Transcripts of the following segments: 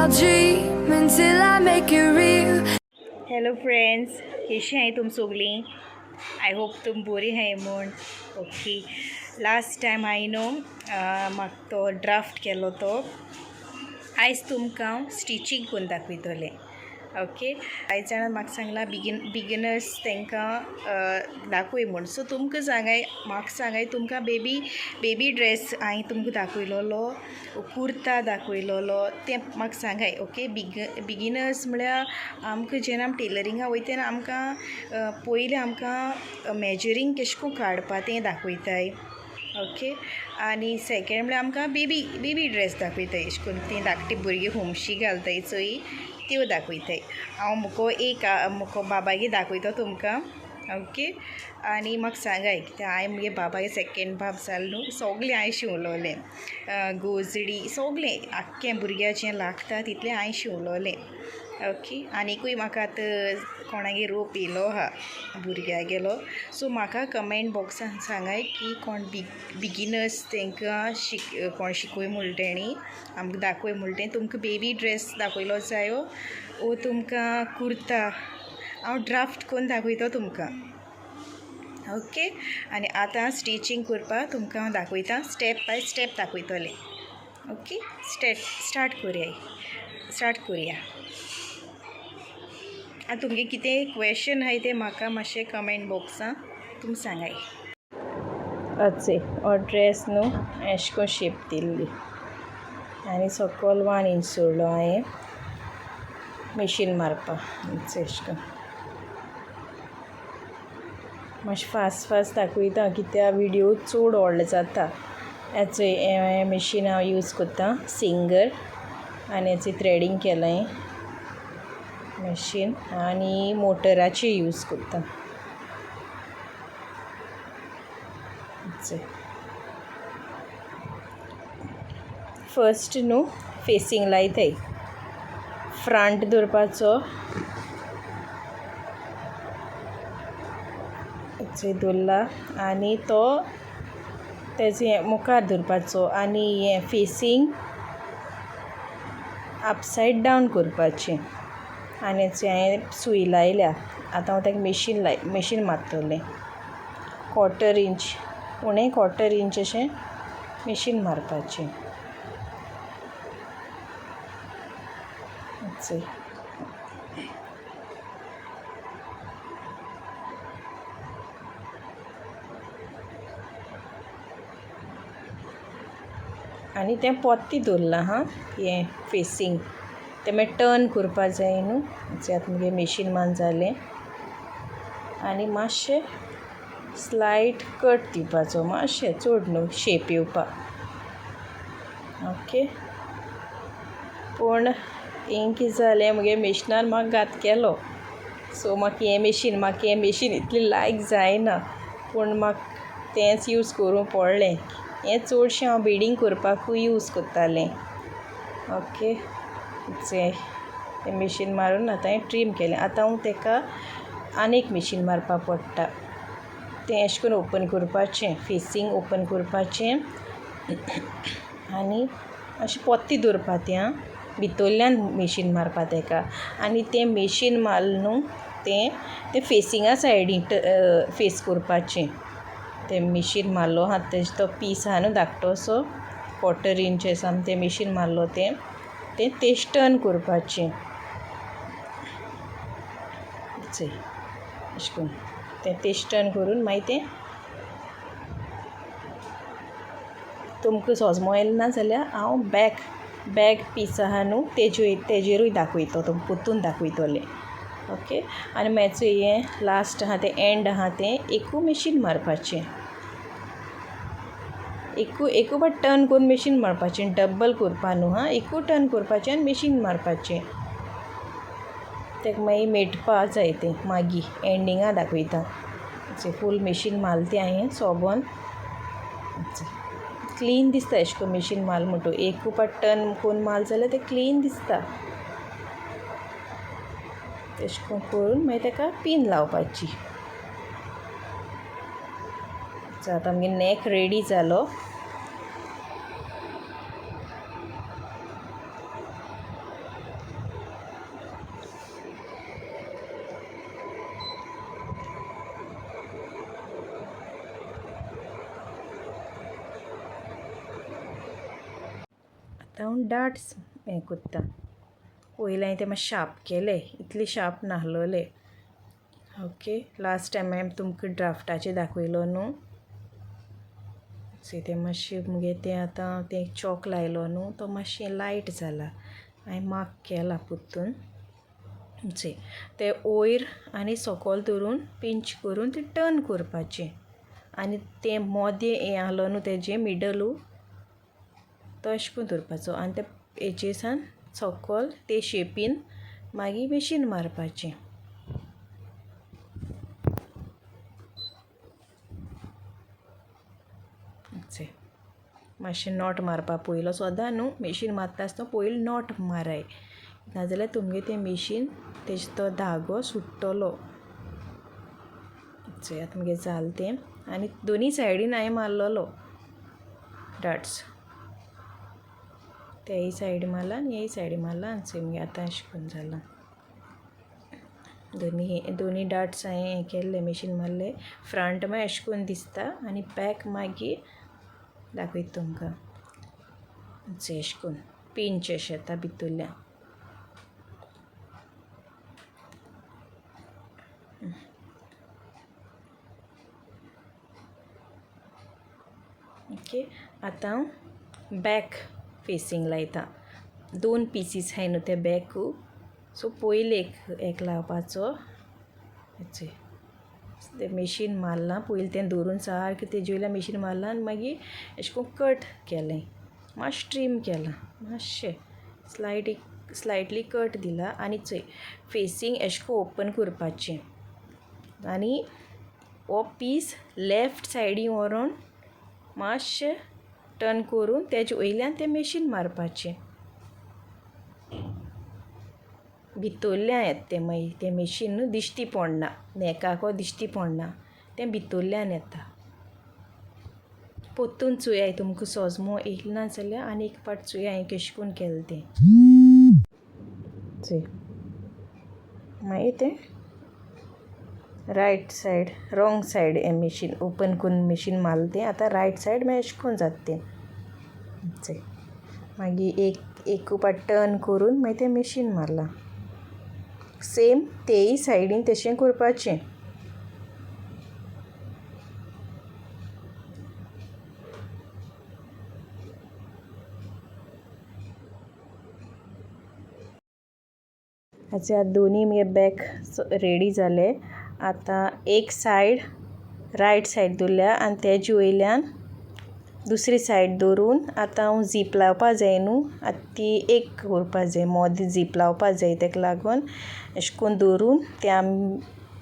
I'll dream until I make it real. Hello friends, कशी आहे तुम सगळीं? I hope तुम बरी आहाय म्हूण. ओके, लास्ट टायम हांवें न्हू म्हाका तो ड्राफ्ट केलो तो आयज तुमकां हांव स्टिचींग करून दाखयतलें. ओके, कांय जाणां म्हाका सांगलां बिगिनर्स तांकां दाखय म्हूण. सो तुमकां सांगाय, म्हाका सांगाय तुमकां बेबी बेबी ड्रेस हांवें तुमकां दाखयलोलो, कुर्ता दाखयलोलो, तें म्हाका सांगाय. ओके, बिगिनर्स म्हळ्यार आमकां जेन्ना आमी टेलरिंगा वयता तेन्ना आमकां पयलीं आमकां मेजरींग केशें कोन्न काडपा तें दाखयताय. ओके, आनी सेकेंड म्हळ्यार आमकां बेबी बेबी ड्रेस दाखयताय, अशें करून तीं धाकटी भुरगीं हुमशी घालताय चोय त्यो दाखयताय. हांव मुको एक मुको बाबागे दाखयता तुमकां. ओके, आनी म्हाका सांगाय कित्याक हांवें मुगे बाबागे सेकेंड बाब जालो न्हू, सोगलें हांवें शिंवलोलें, गोजडी सोगलें आख्खें भुरग्याचें लागता तितलें हांवें शिंवलोलें. ओके, आनिकूय म्हाका आतां कोणागे रोप येयलो आहा भुरग्यागेलो, सो म्हाका कमेंट बॉक्सान सांगाय की कोण बिगिनर्स तांकां कोण शिकय म्हणटा तेणी आमकां दाखय म्हणटा तें. तुमकां बेबी ड्रेस दाखयलो जायो ओ तुमकां कुर्ता, हांव ड्राफ्ट करून दाखयतो तुमकां. ओके, आनी आतां स्टिचींग करपाक तुमकां हांव दाखयता, स्टेप बाय स्टेप दाखयतलें. ओके, स्टार्ट करुया, स्टार्ट करुया. आनी तुमगे कितें क्वेशन आहाय तें म्हाका मातशें कमेंट बॉक्सान तुमी सांगाय. अचे हो ड्रेस न्हू एशें कोन्न शेप दिल्ली आनी सकयल 1 इंच सोडलो हांवें मशीन मारपाक. एशें कोन्न मातशें फास्ट फास्ट दाखयता कित्याक विडियो चड व्हडलो जाता. हेचो हें मशीन हांव यूज करता सिंगर, आनी हेचें थ्रेडींग केलां मशीन, आनी मोटराचें यूज करता. फर्स्ट न्हू फेसींग लायताय, फ्रंट दवरपाचो दवरला आनी तो तेजे मुखार दवरपाचो, आनी हें फेसींग अपसायड डावन करपाचें. आनी हांवें सूय लायल्या, आतां हांव ताका मशीन लाय मशीन मारतलें. क्वॉर्टर इंच, उणें क्वॉर्टर इंच अशें मशीन मारपाचें. आनी तें पोत्ती दवरलां हां, हें फेसींग तें मागीर टर्न करपा जाय न्हू. आतां मुगे मशीन मान जालें, आनी मातशें स्लायट कट दिवपाचो, मातशें चड न्हू, शेप येवपाक. ओके, पूण हें कितें जालें, मुगे मशिनान म्हाका घात केलो. सो म्हाका हें मशीन, म्हाका हें मशीन इतलें लायक जायना, पूण म्हाका तेंच यूज करूंक पडलें. हें चडशें हांव बिडींग करपाकूय यूज करतालें. ओके, तें मशीन मारून आतां हांवें ट्रीम केलें. आतां हांव ताका आनी एक मशीन मारपाक पडटा. तें अशें करून ओपन करपाचें, फेसींग ओपन करपाचें, आनी अशें पोत्ती दवरपा तें आं, भितरल्यान मशीन मारपा ताका. आनी तें मशीन मारलें न्हू तें तें फेसिंगा सायडीन फेस करपाचें. तें मशीन मारलो आहा तेजो तो पीस आहा न्हू धाकटोसो क्वॉर्टर इंच आसा तें मशीन मारलो तें तें तेश टर्न करपाचें. अशें करून तें तेश टर्न करून मागीर तें तुमकां सोजमो येयलें ना जाल्यार हांव बॅक बॅक पीस आहा न्हू तेजेरूय दाखयतो, तुमकां परतून दाखयतलें. ओके, आनी मागीर हें लास्ट आहा तें एंड आहा तें एकू मशीन मारपाचें, एकू एकू फावट टर्न करून मशीन मारपाचें, डब्बल करपा न्हू हां, एकू टर्न करपाचें आनी मशीन मारपाचें. ताका मागीर मेटपा जाय तें मागीर एंडिंगा दाखयता. फूल मशीन मारलें तें हांवें सोबोन क्लीन दिसता. एशें कोन्न मशीन मारलें म्हणटकूच एकू फावट टर्न करून मारलें जाल्यार तें क्लीन दिसता. तशें करून करून मागीर ताका पीन लावपाची. आतां आमगे नेक रेडी जालो. आतां हांव डार्ट्स हें कोत्ता. पयलीं हांवें तें मातशें शार्प केलें, इतलें शार्प नाहलोलें. ओके, लास्ट टायम हांवें तुमकां ड्राफ्टाचें दाखयलो न्हू, सो तें मातशें मुगे तें आतां तें चॉक लायलो न्हू तो मातशें लायट जाला, हांवें मार्क केला पोत्तून. चोय ते वयर आनी सोकोल धरून पिंच करून तें टर्न करपाचें आनी तें मोदें हें आहलो न्हू तेजें मिडलू तो अशें करून दवरपाचो आनी ते हेजेसान सोकोल ते शेपीन मागीर मशीन मारपाचें. मातशें not मारपा पयलो सदां न्हू मेशीन मारता आसतना पयलीं not माराय, नाजाल्यार तुमगे तें मेशीन तेजो तो धागो सुट्टलो. चोयात मुगे जालें तें. आनी दोनी सायडीन हांवें मारलेलो डार्ट्स, तेय सायडी मारला आनी हेय सायडी मारला. आनी चोय मुगे आतां अशें करून जालां. दोनी दोनी डार्ट्स हांवें हें केल्ले मेशीन मारले. फ्रंट मागीर अशें करून दिसता आनी बॅक मागीर दाखयता तुमकां. चोय अशें करून पिंच अशें येता भितूरल्यान. ओके, आतां बॅक फेसींग लायता. दोन पिसीस आहाय न्हू ते बॅकू, सो पयलीं एक एक लावपाचो. तें मेशीन मारलां पयलीं तें धरून सारकें तेजे वयल्यान मेशीन मारलां आनी मागीर अशें करून कट केलें, मातशें ट्रीम केलां, मातशें स्लायट स्लायटली कट दिला. आनी चोय फेसींग अशें करून ओपन करपाचें आनी हो पीस लेफ्ट सायडीन व्हरोन मातशें टर्न करून तेजे वयल्यान तें मेशीन मारपाचें. भितरल्यान येता तें मागीर तें मेशीन न्हू दिश्टी पडना, नेकाको दिश्टी पडना, तें भितरल्यान येता. पोत्तून चोयाय तुमकां सोजमो येयलें ना जाल्यार आनी एक पाट चोया हांवें कशें करून केलें तें. चोय मागीर तें रायट सायड रोंग सायड हें मेशीन ओपन करून मेशीन मारलें तें आतां रायट सायड मागीर अशें करून जाता तें. चोय मागीर एक एक पाट टर्न करून मागीर तें मेशीन मारलां. सेम तेय सायडीन तशें करपाचें. आतां दोनी मुगे बॅक रेडी जाले. आतां एक सायड रायट सायड दवरल्या आनी तेजे वयल्यान दुसरी सायड दवरून आतां हांव झीप लावपा जाय न्हू, आतां ती एक करपा जाय, मोदें झीप लावपा जाय, तेका लागून अशें करून दवरून तें आमी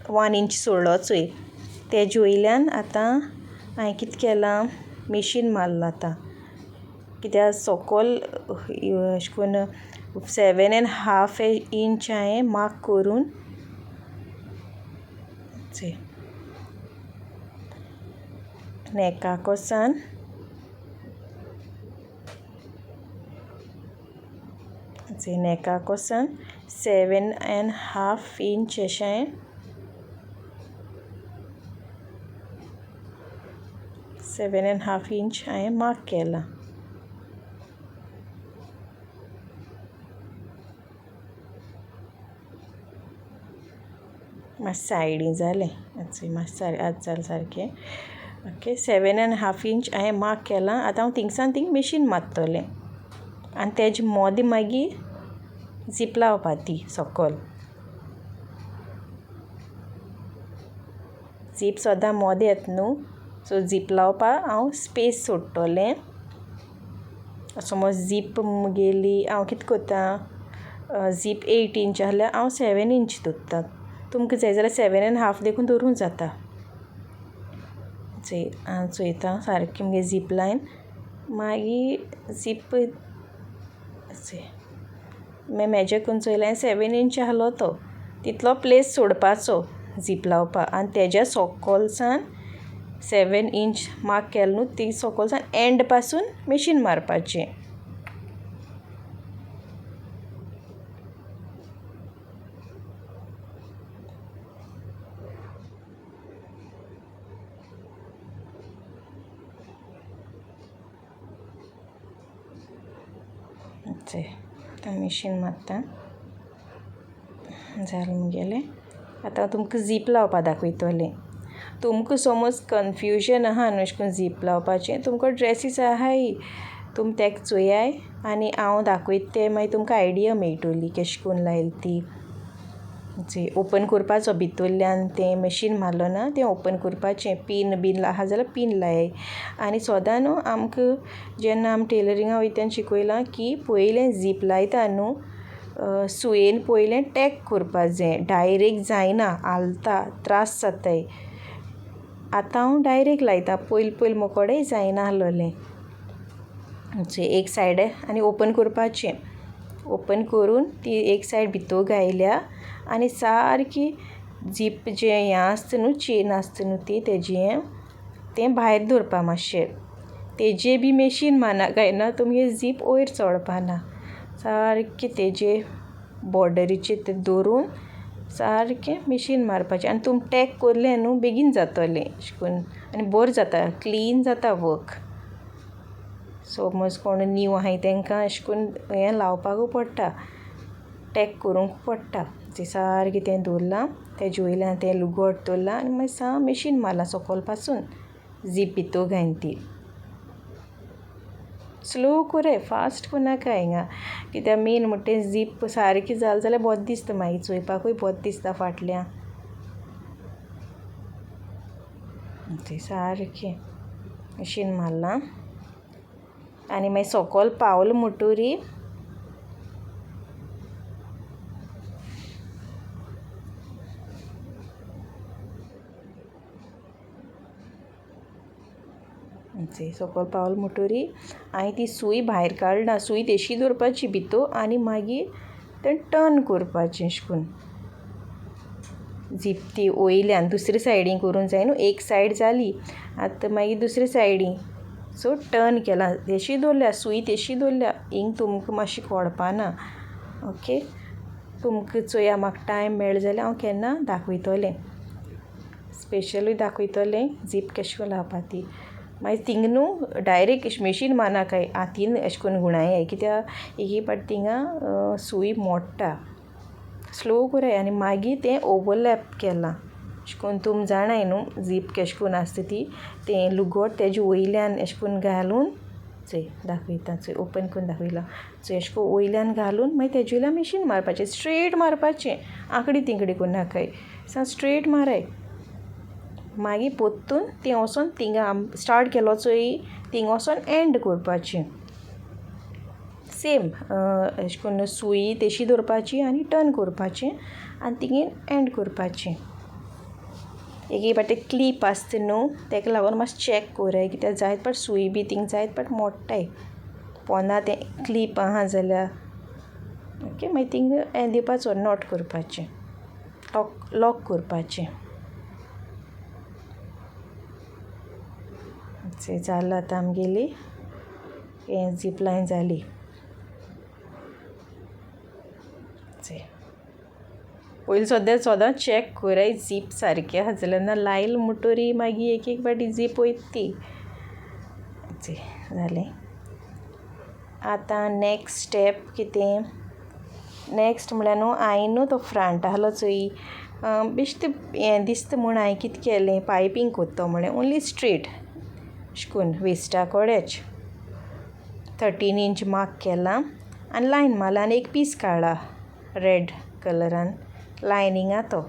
1 इंच सोडलो चोय तेजे वयल्यान आतां हांवें कितें केलां मेशीन मारलां. आतां कित्याक सोकोल अशें करून 7.5 इंच हांवें मार्क करून चोय नेका कोसान नेका कोसान 7.5 इंच अशें 7.5 इंच हांवें मार्क केलां. मातशें सायडी जालें, मातशें आतां जालें सारकें. ओके, 7.5 इंच हांवें मार्क केलां. आतां हांव थिंगसान थिंग मेशीन मारतलें आनी तेजे मोदें मागीर झीप लावपा ती सोकोल. झीप सदां मोदें येता न्हू, सो झीप लावपा हांव स्पेस सोडटलें. समज झीप मुगेली हांव कितें करता, झीप 8 इंच जाल्यार हांव 7 इंच दवरता. तुमकां जाय जाल्यार 7.5 देखून दवरूंक जाता. चोय हांव चोयता सारकी मुगे झीप लायन, मागीर झीप चोय मागीर मेजर करून चोयलें 7 इंच आहलो तो, तितलो प्लेस सोडपाचो झीप लावपाक आनी तेज्या सोकोलसान 7 इंच मार्क केलो न्हू ती सोकोलसान एंड पासून मेशीन मारपाचें. आतां मशीन मारता जालें मुगेलें. आतां तुमकां जीप लावपा दाखयतलें. तुमकां समज कन्फ्युजन आहा न्हू अशें करून जीप लावपाचें तुमकां ड्रेसीस आहाय तुमी तेका चोयाय आनी हांव दाखयता तें मागीर तुमकां आयडिया मेयटोली केशें कोन्न लायल ती. ओपन कोरपाचो भितोरल्यान तें मशीन मारलो ना तें ओपन कोरपाचें पीन बीन आहा जाल्यार पीन लायाय. आनी सोदां न्हू आमकां जेन्ना आमी टेलरिंगा वयता तेन्ना शिकयलां की पयलें जीप लायता न्हू सुयेन पयलें टॅक कोरपा जाय डायरेक्ट जायना हालता त्रास जाताय. आतां हांव डायरेक्ट लायता पयल पयल मुकोडेय जायना आहलोलें. एक सायड आनी ओपन करपाचें ओपन करून ती एक सायड भितू घायल्या आनी सारकी जीप जें हें आसता न्हू चेन आसता न्हू ती तेजी हें तें भायर दवरपा मातशें तेजेर बी मशीन मारनाकाय ना तुमगे जीप वयर चोडपा ना. सारकें तेजे बॉर्डरीचेर तें दवरून सारकें मशीन मारपाचें आनी तुमी टॅक कोरलें न्हू बेगीन जातोलें अशें करून आनी बरें जाता क्लीन जाता वर्क. समज कोण नीव आहाय तेंकां अशें करून हें लावपाकू पडटा टॅक करूंक पडटा. सारकें तें दवरलां तेजे वयल्यान तें लुगट दवरलां आनी मागीर सा मशीन मारलां सोकोल पासून जीप भितू घायन ती. स्लो कोराय फास्ट कोन्नाकाय हिंगा कित्याक मेन म्हणटा तें जीप सारकें जालें जाल्यार बोरें दिसता मागीर चोयपाकूय बोरें दिसता फाटल्यान. तें सारकें मशीन मारलां आनी मागीर सोकोल पावल मुटुरी सोकोल पावल मुटुरी हांवें ती सूय भायर काडना, सूय तेशी दवरपाची भितू आनी मागीर तें टर्न कोरपाचें अशें करून. जीप ती वयल्यान दुसरे सायडीन करूंक जाय न्हू एक सायड जाली आतां मागीर दुसरे सायडीन सो टर्न केलां तेशी दवरल्या सूय तेशी दवरल्या हिंग तुमकां मातशें कोळपाना. ओके तुमकां चोया म्हाका टायम मेळ्ळो जाल्यार हांव केन्ना दाखयतलें, स्पेशलूय दाखयतलें जीप केशें कोन्न लावपा ती. मागीर थिंगा न्हू डायरेक्ट अशें मशीन मारनाकाय हातीन अशें करून घुणायाय कित्याक एक एक पाटी थिंगा सूय मोडटा. स्लो कोराय आनी मागीर तें ओवरलॅप केलां अशें करून तुमी जाणाय न्हू जीप केशें करून आसता ती तें लुगट तेजे वयल्यान अशें करून घालून चोय दाखयता चोय ओपन करून दाखयलां चोय अशें करून वयल्यान घालून मागीर तेजे वयल्यान मशीन मारपाचें स्ट्रेट मारपाचें आंकडी तिंकडी कोन्नाकाय सा स्ट्रेट माराय. मागीर पोत्तून तीं वोसोन थिंगा आम स्टार्ट केलो चोय थिंग वोसोन एंड कोरपाचें. सेम अशें करून सुई तेशी दवरपाची आनी टर्न कोरपाचें आनी तिगेन एंड कोरपाचें. एक एक पाटी क्लीप आसता न्हू तेका लागून मातशें चॅक कोराय कित्याक जायत पाट सूय बी थिंग जायत पाट मोडटाय पोंदा तें क्लीप आहा जाल्यार. ओके मागीर थिंग हें दिवपाचो not करपाचें, लॉक लॉक करपाचें. जालां आतां आमगेली हें जीप लायन जाली. पयलीं सद्दां सदां चॅक कोराय जीप सारकें आहा जाल्यार ना लायल मुटोरी मागीर एक एक पाटी जीप वयता ती. जालें आतां नॅक्स्ट स्टेप कितें, नॅक्स्ट म्हळ्यार न्हू हांवें न्हू तो फ्रंट आहलो चोय बेश्टें हें दिसता म्हूण हांवें कितें केलें पायपींग कोत्तो म्हळें ओन्ली स्ट्रेट अशें करून वेस्टा कोडेच 13 इंच मार्क केलां आनी लायन मारला आनी एक पीस काडला रेड कलरान लायनिंगा तो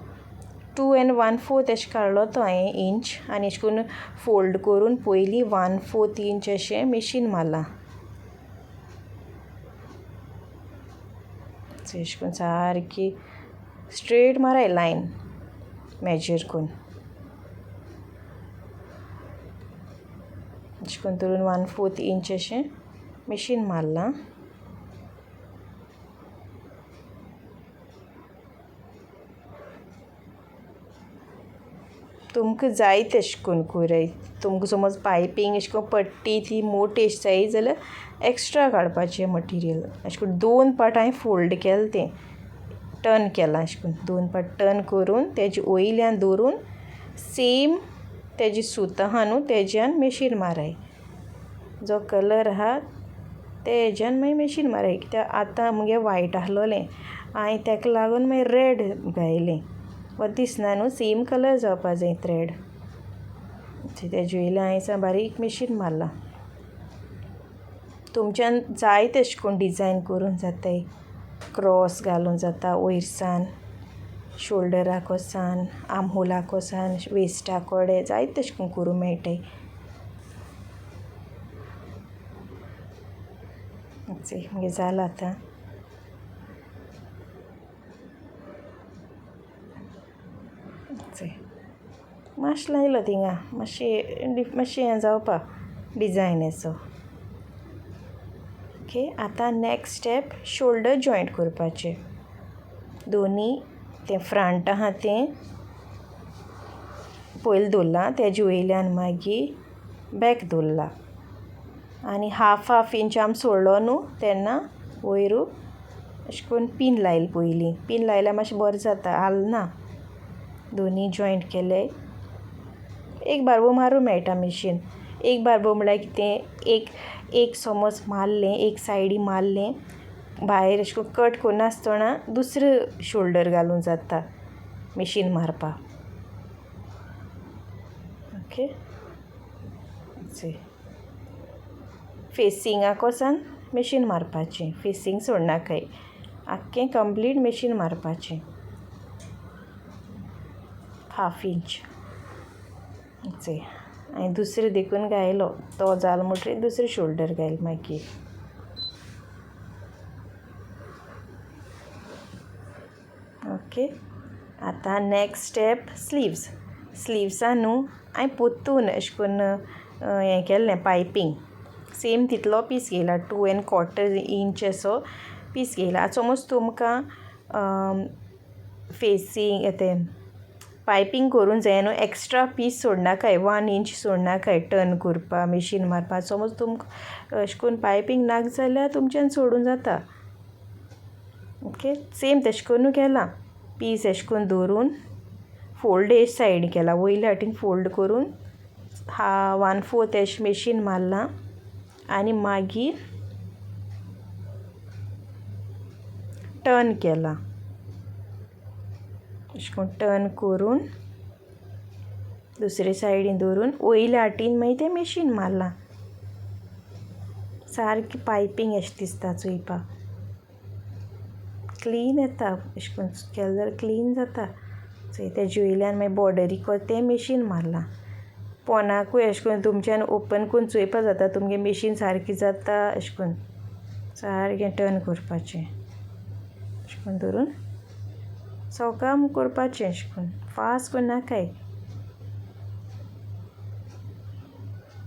2 1/4 अशें काडलो तो हांवें इंच आनी अशें करून फोल्ड करून पयलीं 1/4 इंच अशें मशीन मारलां. अशें करून सारकी स्ट्रेट माराय लायन मेजर करून अशें करून धरून 1/4 इंच अशें मशीन मारलां. तुमकां जाय तशें करून कोराय, तुमकां समज पायपींग अशें करून पट्टी ती मोटी अशी जाय जाल्यार एक्स्ट्रा काडपाचें मटिरियल. अशें करून दोन पाट हांवें फोल्ड केलें तें टर्न केलां अशें करून दोन पाट टर्न करून तेजे वयल्यान दवरून सेम तेजी सूत आहा न्हू तेज्यान मशीन माराय. जो कलर आहा ते हेज्यान मागीर मेशीन मारप कित्याक आतां मुगे वायट आसलोलें हांवें ताका लागून मागीर रेड घायलें बरें दिसना न्हू सेम कलर जावपा जाय थ्रेड. तेजे वयल्यान हांवें सा बारीक मेशीन मारलां. तुमच्यान जाय तेशें करून डिजायन करूंक जाताय, क्रॉस घालूंक जाता वयरसान, शोल्डराको सान, आमहोलाको सान, वेस्टा कोडे जायते तेशें करून करूंक मेळटाय. मागीर जालां आतां. मातशें लायलो थिंगा मातशें मातशें हें जावपा डिजायन असो. ओके, आतां नेक्स्ट स्टेप शोल्डर जॉयंट करपाचें. दोनी तें फ्रंट आहा तें पयलीं दवरलां, तेजे वयल्यान मागीर बॅक दवरला आनी हाफ हाफ इंच आमी सोडलो न्हू तेन्ना वयर अशें करून पीन लायले पयलीं. पीन लायल्यार मातशें बरें जाता, हालना. दोनी जॉयंट केले. एक बारबो मारूंक मेळटा मिशीन. एक बारबो म्हळ्यार कितें, एक एक समज मारलें, एक सायडी मारलें, भायर अशें करून कट करनासतना दुसरें शोल्डर घालूंक जाता मिशीन मारपाक. ओके, फेसिंगाक वचोन मिशीन मारपाचें, फेसींग सोडनाकाय, आख्खें कंप्लीट मिशीन मारपाचें. हाफ इंच हांवें दुसरें देखून घायलो, तो जालो म्हणटकीर दुसरें शोल्डर घायल मागीर. ओके, आतां नेक्स्ट स्टेप स्लिव्स. स्लिव्सां न्हू हांवें पोत्तून अशें करून हें केल्लें पायपींग. सेम तितलो पीस घेयला, 2¼ इंच असो पीस घेयला. आतां समज तुमकां फेसींग तें पायपींग करूंक जाय न्हू, एक्स्ट्रा पीस सोडनाकाय, 1 इंच सोडनाकाय टर्न करपा मिशीन मारपा. समज तुमकां अशें करून पायपींग नाका जाल्यार तुमच्यान सोडूंक जाता. ओके, सेम तेशें करून केलां. पीस अशें करून दवरून फोल्ड एश सायडीन केला, वयल्या वाटेन फोल्ड करून 1/4 अशें मिशीन मारलां आनी मागीर टर्न केलां. अशें करून टर्न करून दुसरे सायडीन दवरून वयल्या वाटेन मागीर तें मिशीन मारलां. सारकें पायपींग अशें दिसता चोयपाक, क्लीन येता. अशें करून केलें जाल्यार क्लीन जाता. चोय तेजे वयल्यान मागीर बॉर्डरीक तें मिशीन मारलां. पोनाकूय अशें करून तुमच्यान ओपन करून चोयपा जाता तुमगे मिशीन सारकें जाता अशें करून सारकें टर्न करपाचें अशें करून धरून सवकाम करपाचें अशें करून, फास्ट करनाकाय.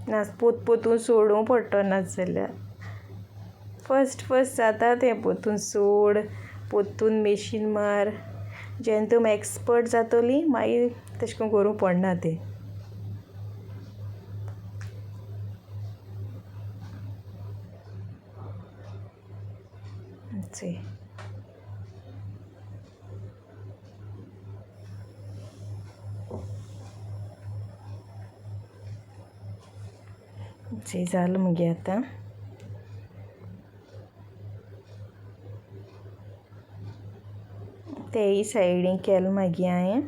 ना पोत पोतून सोडूंक पडटलो नाजाल्यार. फर्स्ट फर्स्ट जाता तें, पोतून सोड, पोतून मेशीन मार. जेन्ना तुमी एक्सपर्ट जातोली मागीर तशें करून करूंक पडना तें. जालें मुगे आतां. तेय सायडीन केलें मागीर हांवें.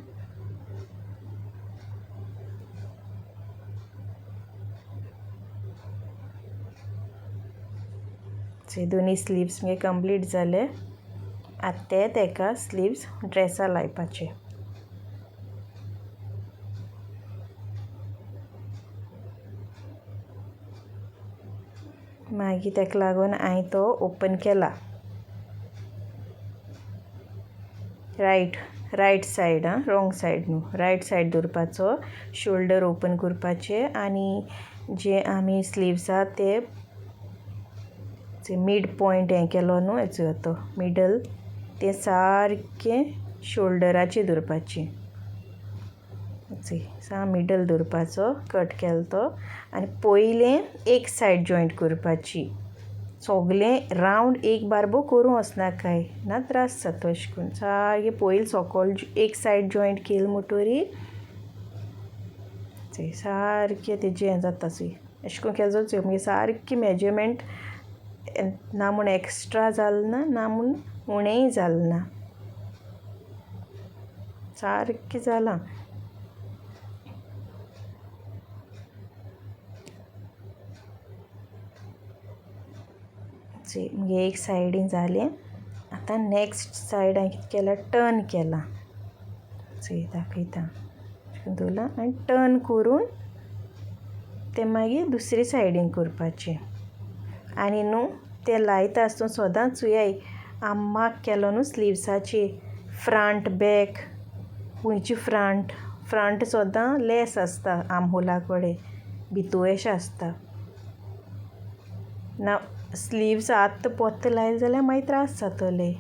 दोनी स्लिव्स मागीर कंप्लीट जाले. आतां ते तेका स्लिव्स ड्रेसा लायपाचे. मागीर ताका लागून हांवें तो ओपन केला. रायट रायट सायड, आं, रोंग सायड न्हू, रायट सायड दवरपाचो, शोल्डर ओपन करपाचे आनी जे आमी स्लिव्स आहा ते मिड पॉयंट हें केलो न्हू हेचो तो मिडल तें सारकें शोल्डराचेर दवरपाचें. सा मिडल दवरपाचो कट केलो तो आनी पयलें एक सायड जॉयंट करपाची. सगलें रावंड एक बारबो करूंक वचनाकाय, ना त्रास जाता. अशें करून सारकें पयलीं सकयल एक सायड जॉयंट केली म्हणटरी सारकें तेजें हें जाता. चोय अशें करून केलें जाल्यार चोय मागीर सारकें मेजरमेंट ना म्हूण एक्स्ट्रा जालें ना, ना म्हूण उणेंय जालें ना, सारकें जालां. मुगे एक सायडीन जालें. आतां नॅक्स्ट सायड हांवें कितें केलां, टर्न केलां. चोय दाखयता, दवरलां आनी टर्न करून तें मागीर दुसरे सायडीन करपाचें. आनी न्हू तें लायता आसतना सदांच चोयाय आमी मार्क केलो न्हू स्लिव्साची फ्रंट बॅक, खुंयची फ्रंट फ्रंट सदां लेस आसता आमहोला कडेन, भितू अशें आसता ना. स्लिव्स आतां पोत्त लायले जाल्यार मागीर त्रास जातोले.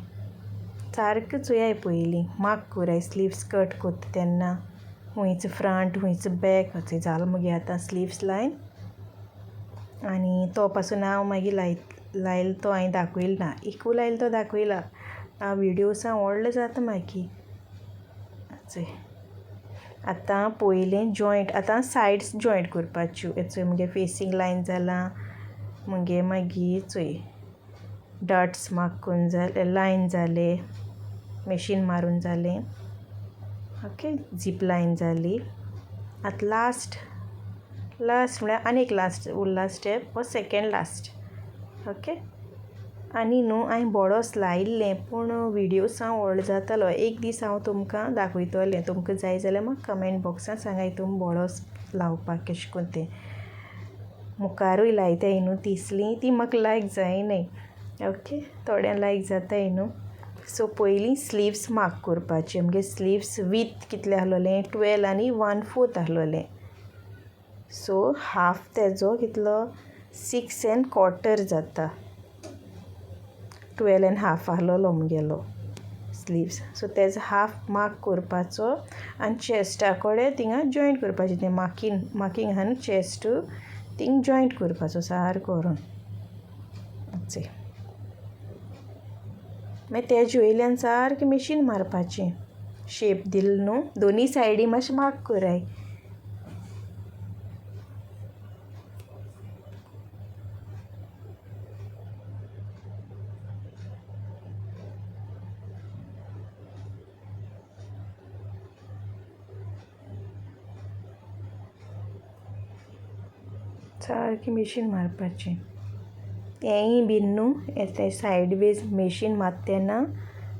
सारकें चोयाय पयलीं, मार्क कोराय स्लिव्स कट कोत्ता तेन्ना, खुंयचो फ्रंट खुंयचो बॅक. जालो मुगे आतां स्लिव्स लायन. आनी तो पासून हांव मागीर लायल तो हांवें दाखयलो ना, एकू लायल तो दाखयला. विडियो सा व्हडलो जाता मागीर. चोय आतां पयलें जॉयंट, आतां सायड्स जॉयंट करपाच्यो. चोय मुगे फेसींग लायन जालां मुगे. मागीर चोय डॉट्स मार्क करून जाले, लायन जाले, मशीन मारून जालें. ओके, जीप लायन जाली. आतां लास्ट लास्ट म्हळ्यार आनी एक लास्ट उरला स्टेप, हो सेकेंड लास्ट. ओके, आनी न्हू हांवें बोडोस लायिल्लें पूण विडियो सा व्हडलो जातालो. एक दीस हांव तुमकां दाखयतलें. तुमकां जाय जाल्यार म्हाका कमेंट बॉक्सान सांगाय तुमी बोडोस लावपाक कशें करून तें. मुखारूय लायताय न्हू तिसली, ती म्हाका लायक जायनाय. ओके, थोड्यांक लायक जाताय न्हू. सो पयलीं स्लिव्स मार्क करपाचे. मुगे स्लिव्स वीथ कितलें आसलोलें, 12 आनी 1/4 आसलोलें. सो हाफ तेजो कितलो, 6 1/4 जाता. 12 1/2 आसलोलो मुगेलो स्लिव्स, सो तेजो हाफ मार्क करपाचो आनी चेस्टा कडेन थिंगा जॉयंट करपाचें. तें मार्कींग मार्कींग आहा न्हू चेस्ट, थिंग जॉयंट करपाचो सारको करून. मागीर तेजे वयल्यान सारकें मशीन मारपाचें. शेप दिल न्हू, दोनी सायडी मातशें मार्क कराय. सारकें मशीन मारपाचें. तेंय बीन न्हू तें सायड वेज मशीन मारता तेन्ना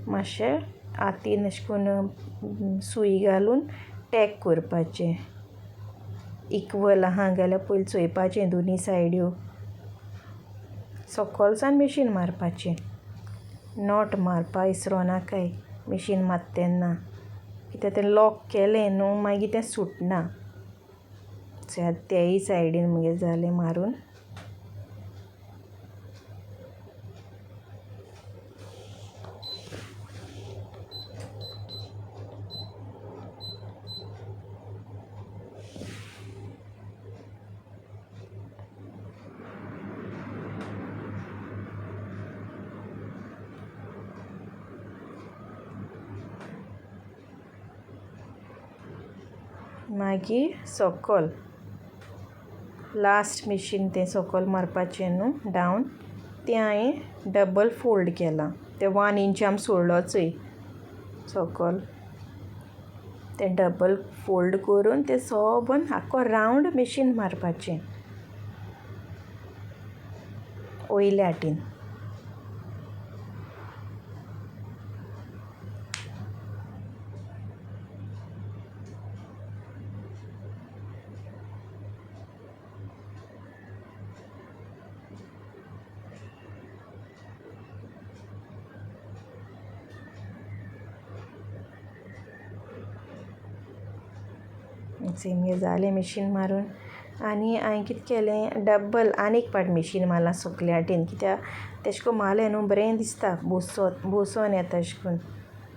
मातशें हातीन अशें करून सुय घालून टॅक करपाचें. इक्वल आहा जाल्यार पयलीं चोयपाचें दोनी सायड्यो. सोकोलसान मशीन मारपाचें, not मारपा इसरो नाकाय मशीन मारता तेन्ना, कित्याक तें लॉक केलें न्हू मागीर तें सुटना. तेय सायडीन मुगे जालें मारून. मागीर सोकोल लास्ट मिशीन तें सोकोल मारपाचें न्हू डावन, तें हांवें डबल फोल्ड केलां. तें 1 इंच आमी सोडलो चोय सोकोल, तें डबल फोल्ड करून तें सोबन आख्खो रावंड मिशीन मारपाचें वयल्या हाटीन. सेम जालें मिशीन मारून. आनी हांवें कितें केलें, डब्बल आनी एक पाट मिशीन मारलां सकल्या वाटेन, कित्याक तेशें कोन्न मारलें न्हू बरें दिसता, बोसो बोसोन येता अशें करून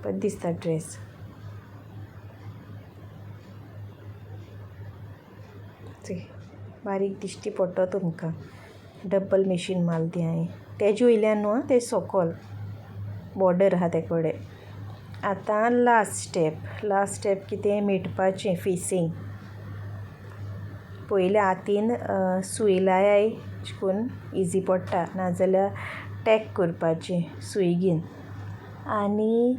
बरें दिसता ड्रेस. बारीक दिश्टी पडटलो तुमकां. डब्बल मिशीन मारलें ती हांवें तेजे वयल्यान न्हू, तें सोकोल बॉर्डर आहा ते कडेन. आतां लास्ट स्टेप, लास्ट स्टेप कितें, मेटपाचें फेसींग. पयलें हातीन सूय लायाय. अशें करून इजी पडटा, नाजाल्यार टॅक करपाचें सुय घेवन. आनी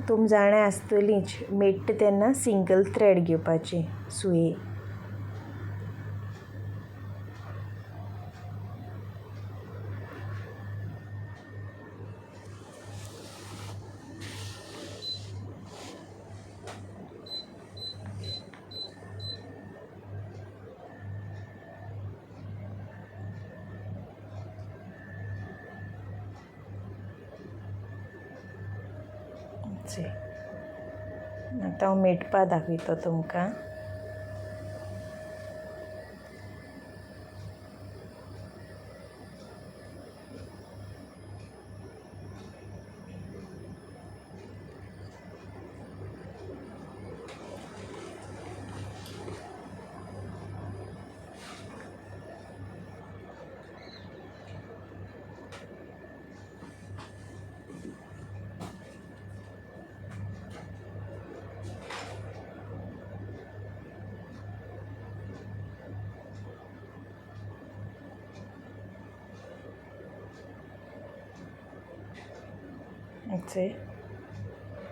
तुमी जाणा आसतलींच, मेट्टा तेन्ना सिंगल थ्रेड घेवपाची सुये. आतां हांव मेटपा दाखयता तुमकां.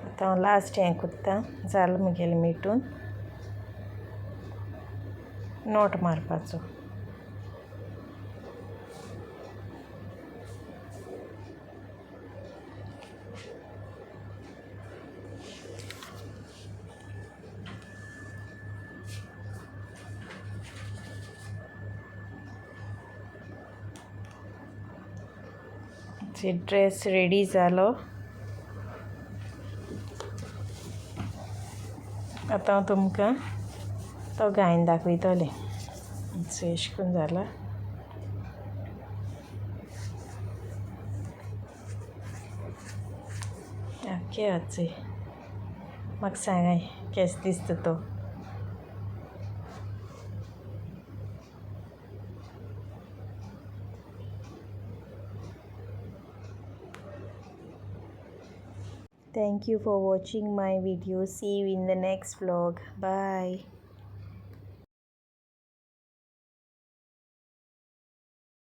आतां हांव लास्ट हें कोत्ता, जालें म्हगेलें मेटून. Not मारपाचो. ड्रेस रेडी जालो. आतां हांव तुमकां तो घायन दाखयतलें. अशें करून जाला. ओके, आतां म्हाका सांगाय केसो दिसता तो. Thank you for watching my video. See you in the next vlog. Bye.